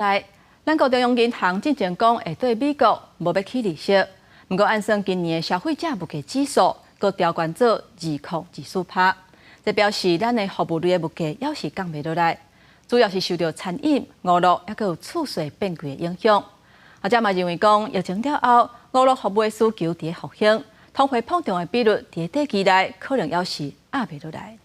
來，咱國中央銀行進前講會對美國無欲起利息，毋過按算今年的消費者物價指數閣調懸做2.24%，這表示咱的服務類的物價猶是降袂落來，主要是受著餐飲、娛樂猶閣有厝稅變貴的影響。學者嘛認為講，疫情了後，娛樂服務的需求佇咧復興，通貨膨脹的比率佇短期內可能猶是壓袂落來。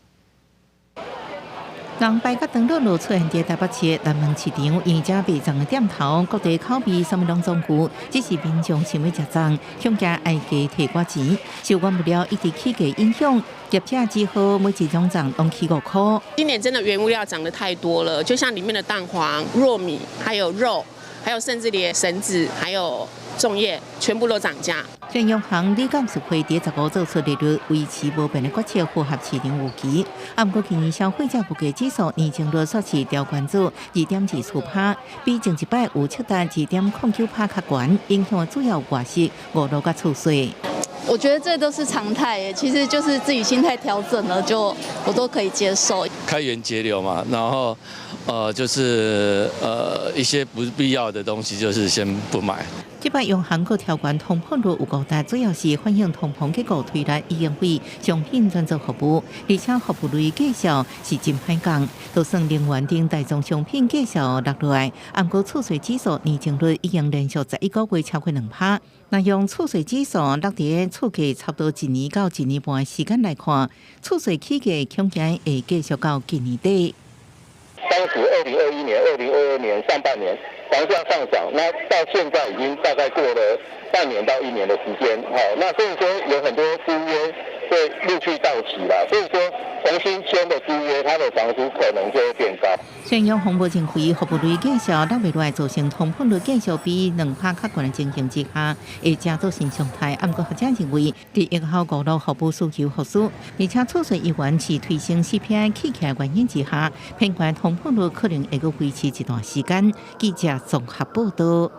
人排甲長囉囉出現佇台北市南門市場，因遮賣粽的店頭，各地口味啥物攏總有，只是民眾想欲食粽，恐驚愛加提寡錢。受原物料一直起價影響，業者只好每一種粽攏起5箍。今年真的原物料漲得太多了，就像裡面的蛋黃、糯米，還有肉，還有甚至連繩子，還有粽葉，全部都漲價。雖然央行理監事會佇15做出利率維持無變的決策，符合市場預期。啊，毋過今年消費者物價指數年增率煞是調懸做2.24%，比前一擺有測達2.09%較懸，影響主要外食、娛樂佮厝稅。我覺得這都是常態，其實就是自己心態調整了，就我都可以接受。開源節流嘛，然後就是一些不必要的東西，就是先不買。這擺央行閣調懸通膨率有五大，主要是反映通膨結果推力已經對商品轉做服務，而且服務類價數是真歹降，就算能源等大宗商品價數落落來，毋過厝稅指數年增率已經連續11個月超過2%。若用厝稅指數落佇厝價差不多一年到一年半的時間來看，厝稅起價恐驚會繼續到今年底。當時2021年、2022年上半年房價上漲，那到現在已經大概過了半年到一年的時間，好，那所以說有很多租約會陸續到期啦，所以說重新簽的租約，它的房租可能就會變高。雖然央行無認為服務類價數落袂落來造成通膨率繼續比2%較懸的情形之下，會成做新常態。毋過學者認為，佇疫後娛樂服務需求復甦，而且厝稅猶原是推升 CPI 起起來原因之下，偏懸通膨率可能會閣維持一段時間。記者綜合報道。